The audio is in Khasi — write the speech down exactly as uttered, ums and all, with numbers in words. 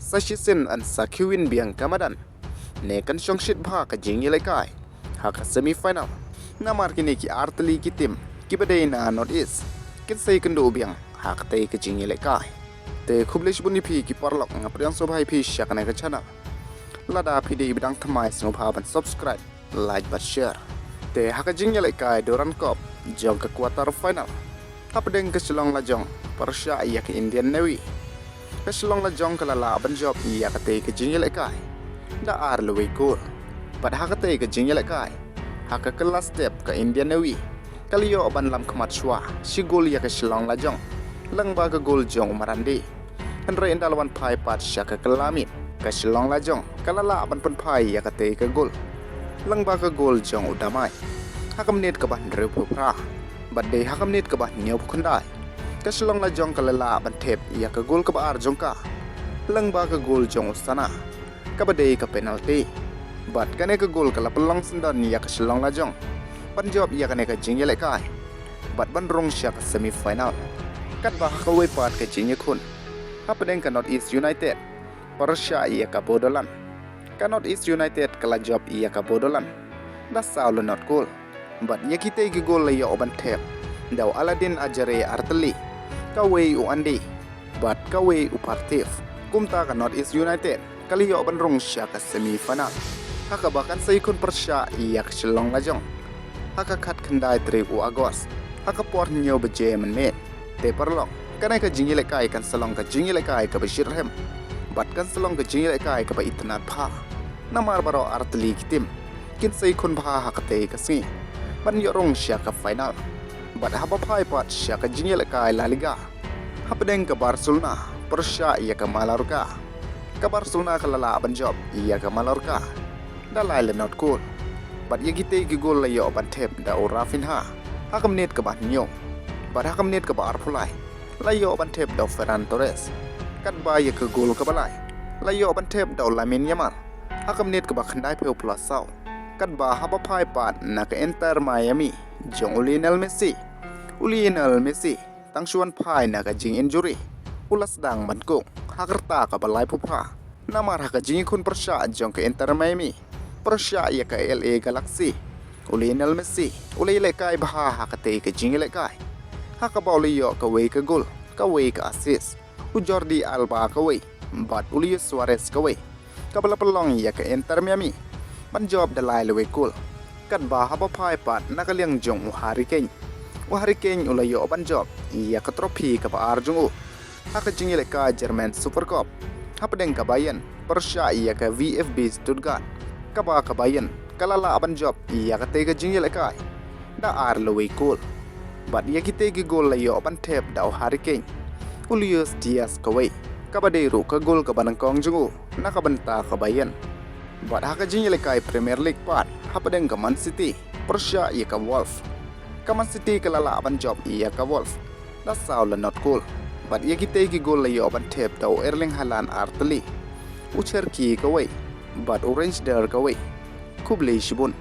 Sa shisien yn sa khie win biang ka madan ne kan shong shit bha ka jingïalehkai ha ka semi final. Namar kine ki artylli ki tim kiba dei na North East kin sa ïakynduh biang ha katei ka jingïalehkai. Te khublei shibun ïa phi ki paralok, nga pdiang sngewbha ïa phi sha kane ka channel. Lada phi dei ba dang thymmai, sngewbha ban subscribe, like bad share. Te ha ka jingïalehkai Durand Cup jong ka quarter final, hapdeng ka Shillong Lajong pyrshah ïa ka Indian Navy, ka Shillong Lajong ka la lah ban jop ïa katei ka jingïalehkai da ar lawei kol. Bad ha katei ka jingïalehkai, ha ka kylla step ka Indian Navy ka la ïoh ban lam khmat shuwa shi gol ïa ka Shillong Lajong lyngba ka gol jong u Marandi. Hynrei ynda la wan phai pat sha ka kylla miet, ka Shillong Lajong ka la lah ban pynphai ïa katei ka gol lyngba ka gol jong u Damai ha ka minit kaba hynriewphew phra. Bad dei ha ka minit kaba hynñiewphew khyndai, ka Shillong Lajong ka la lah ban thep ïa ka gol kaba ar jong ka lyngba ka gol jong u Sana, kaba dei ka penalty. Bad kane ka gol ka la pynlong syndon ïa ka Shillong Lajong ban jop ïa kane ka jingïalehkai bad ban rung sha ka semi final. Katba ha kawei pat ka jingïakhun, hapdeng ka North East United pyrshah ïa ka Bodoland, ka North East United ka la jop ïa ka Bodoland da saw la nod kol. Bad ïa kitei ki gol la ïoh ban thep da u Aladin Ajare artylli, kawei u Andy bad kawei u Parthib. Kumta ka North East United ka la ïoh ban rung sha ka semi final, ha kaba kan sa ïakhun pyrshah ïa ka Shillong Lajong ha ka khatkhyndai tarik u August ha ka por hynñiew baje mynmiet. Te paralok, kane ka jingïalehkai kan sa long ka jingïalehkai kaba shitrhem bad kan sa long ka jingïalehkai kaba itynnad bha. Namar baroh artylli ki tim kin sa ïakhun bha ha katei ka sngi ban ïoh rung sha ka final. Bad haba phai pat sha ka jingïalehkai La Liga, hapdeng ka Barcelona pyrshah ïa ka Mallorca, ka Barcelona ka la lah ban jop ïa ka Mallorca da lai la nod kol. Bad ïa kitei ki gol la ïoh ban thep da u Raphinha ha ka minit kaba hynñiew. Bad ha ka minit kaba arphew lai la ïoh ban thep da u Ferran Torres. Katba ïa ka gol kaba lai la ïoh ban thep da u Lamine Yamal ha ka minit kaba khyndaiphew phew la saw. Katba haba phai pat na ka Inter Miami jong u Lionel Messi, u Lionel Messi tang shu wan phai na ka jinginjury, u la sdang ban kung ha ka rta kaba laiphew phra. Namar ha ka jingïakhun pyrshah jong ka Inter Miami pyrshah ïa ka L A Galaxy, u Lionel Messi u la ïalehkai bha ha katei ka jingïalehkai, ha kaba u la ïoh kawei ka gol, kawei ka assist, u Jordi Alba kawei bad u Luis Suarez kawei, kaba la pynlong ïa ka Inter Miami ban jop da lai lawei kol. Katba haba phai pat na ka liang jong u Harry Kane, u Harry Kane u la ïoh ban jop ïa ka trophy kaba ar jong u ha ka jingïalehkai German Super Cup hapdeng ka Bayern pyrshah ïa ka V F B Stuttgart, kaba ka Bayern ka la lah ban jop ïa katei ka jingïalehkai da ar lawei kol. Bad ïa kitei ki gol la ïoh ban thep da u Harry Kane, u Luis Diaz kawei, kaba dei ruh ka gol kaba nyngkong jong u na ka bynta ka Bayern. Bad ha ka jingïalehkai Premier League pat, hapdeng ka Man City pyrshah ïa ka Wolves, ka Man City ka la lah ban jop ïa ka Wolves da saw la nod kol. Bad ïa kitei ki gol la ïoh ban thep da u Erling Haaland artylli, u Cherki kawei bad u Reijnders kawei. Khublei shibun.